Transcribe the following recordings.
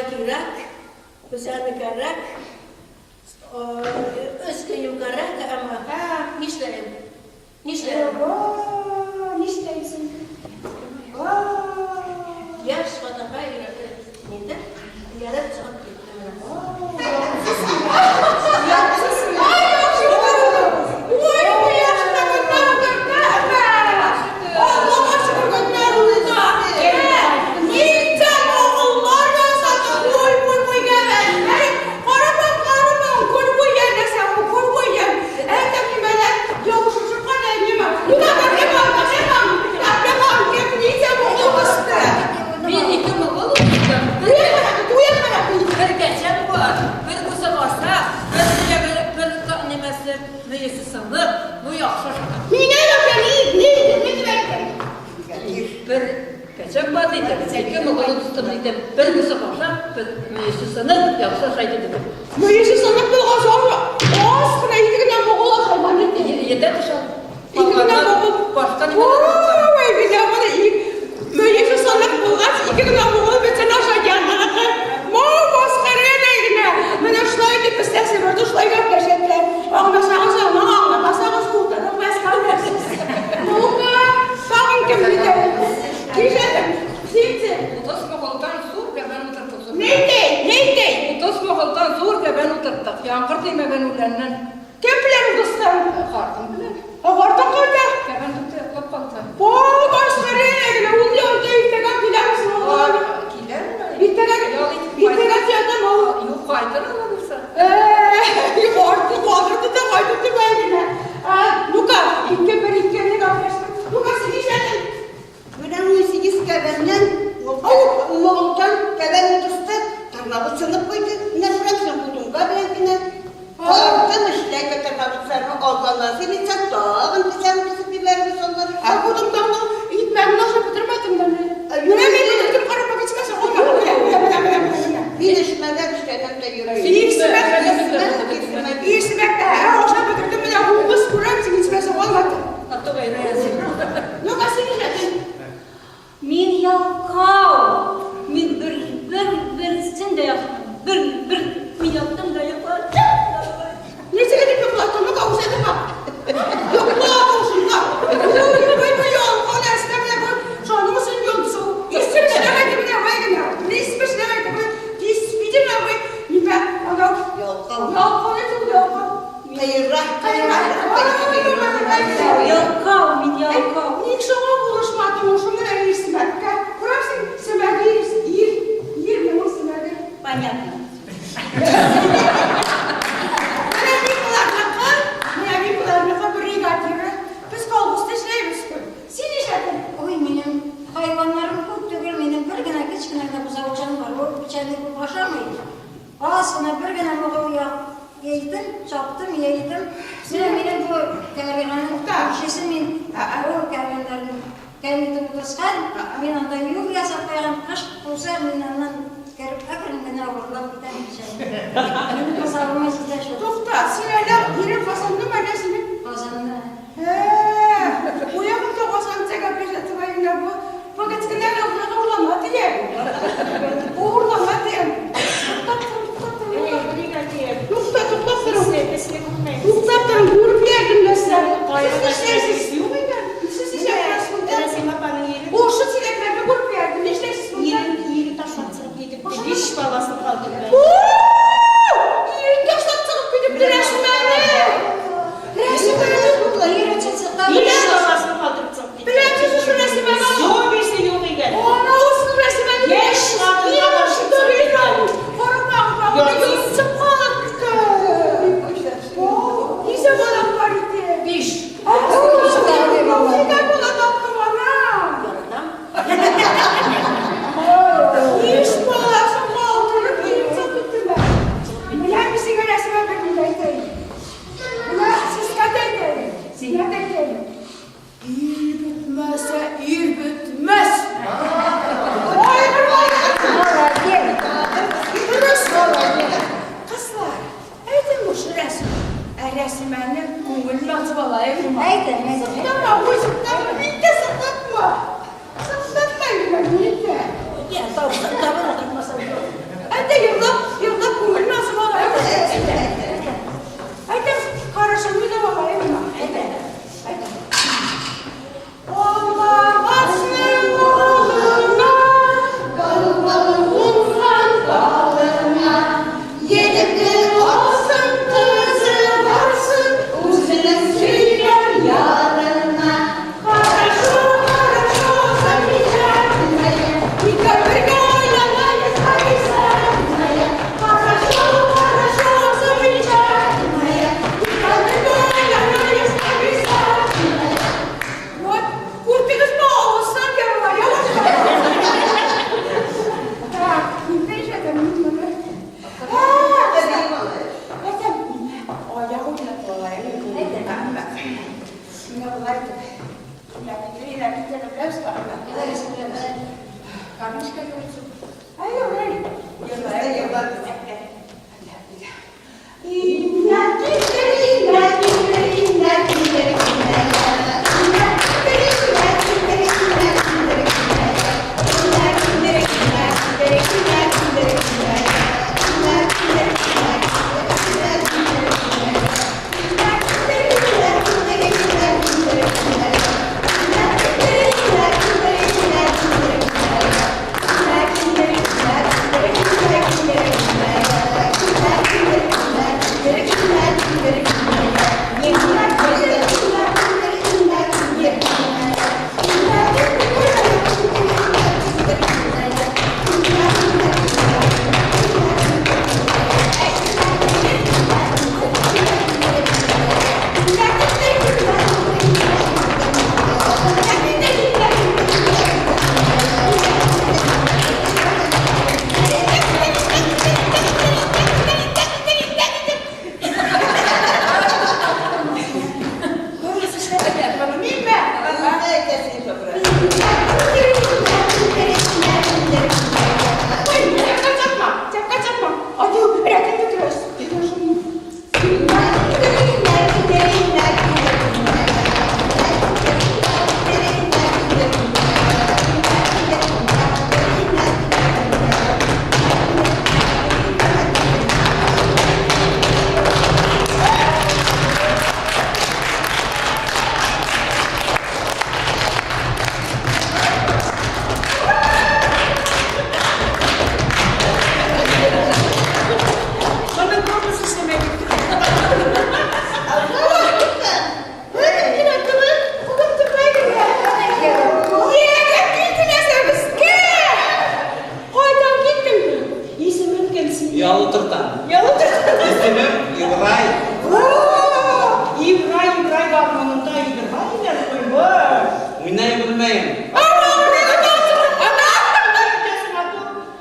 кирәк, без аны кирәк. Өс кием кирәк, әмма нишләйм? Нишләйм? Нишләйсең? Яшь хатынга нидә? Ярап чыгып китте менә. Мин ике могыл утырттым. Бер кәҗәм бар, бер күзе баса, бер сөяге, бер нимәсе, мөесе сынык, ну яхшы ашата. Бер кәҗәм бар дидем, ике могыл утырттым дидем, бер күзе баса, бер мөесе сынык, яхшы ашай дидем. Мөесе сынык булгач, аз кына ике генә могыл ашалган иде. Йетә төшә. Ике генә могыл. Башка нимәләр Ой, менә моны мөесе сынык булгач, ике генә могыл бөтен ашаган. Мау масқара генә. Менә шулай итеп бездә Себердә шулай гәпләшәләр. Аңласагыз аңлап, аңламасагыз утырып мәскәүдәсез. Ну-ка, тагын кем дидә? Кишәдем. Синсе. 30 могылдан зур кәбән утырттык. Нәйтәй, нәйтәй. 30 могылдан зур кәбән утырттык. Яңгыр тимәгән үләннән. Кем белән утырттың? Картым белән. Картың кайда? Кәбән төптә йоклап калды. О, масқара генә. Ул ялда иртәгә киләмсең ул? Киләме? Иртәгә Ял итеп иртәгә киләм ул. Юк, кайтыр ала булса. Картны калдырды да кайтып дип генә. Ну-ка, ике бер ике не гәпләштек. Ну-ка, син нишләдең? Менә 18 кәбәннән могылдан кәбән утыртты, тырнагы сынып куйды. Менә күрәмсең, кутунга белән генә. Картым эшләгә тырнакларны алганнар. Син исә тагын печән кисеп бирәбез алар. Ә кутунтаңның икмәген ашап бетермәдеңме әле? Менә мин бетердем, карап китмәсә, менә, менә, менә, менә. Мин эшмәгән эшләнәм дә йөрим. Исмәк, Исмәк, ашап бетердем, менә угыз күрәм, син исмәсә алмады. Аты гайры языйм. Ну-ка, син нишләдең? Мин ялкау. Мин бер бер берсен дә яхшы. Бер бер мин яттым да йокладым. Ничек итеп йоклаттың? Ну-ка, үзеңне бак. Йокла, шунда. Ой, ой, ой, ялкау нәрсә менә бу. Шуның өчен йонсу. Исем эшләмәде менә вай генә. Менә исем эшләмәде бу. Действительно бу. Нимә, анау Ялкау. ялкау әйтү, ялкау. Кыйрак, кыйрак. Ялкау, мин ялкау. Ник шуңа булышмадың, шуны әле Исмәккә? Күрәсең, Сәмәге ир, ир моның Сәмәге. Понятно. Менә мин боларныкы, менә мин боларныкы бригадиры. Без колхозда эшләйбез көн. Син нишләдең? Ой, минем хайваннарым күп түгел, минем бер генә кечкенә генә бозаучам бар. Ул печәнне күп ашамый. Аз гына бер генә могыл яйдым, чаптым, яйдым. Менә минем бу кәрванның күршесе мин, ул кәрваннарның кәмитен утырткан, мин анда юл ясап куйган, кыш булса, мин аннан кереп әкрен генә урлап китәм печәнне. Минем бозавыма җитә шул. Тукта, син әллә ирең Казаннымы, әллә синең? Казанны. Куягым да Казанча гәпләшә генә бу. Бу кечкенә генә урлама дигән. Бу урлама дигән. Туктап тор, туктап тор. Тукта, туктап тор. Туктап тор, күреп йөрдем нәрсә. Сез нишләйсез? Юк инде. Сез нишләйсез монда? Ошо чиләкләрне күреп йөрдем. Нишләйсез монда? Биш баласын калдырды. Ирен ташлап чыгып китеп рәсмәне.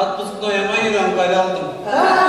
Отпускной йөрәм, кайда алдым.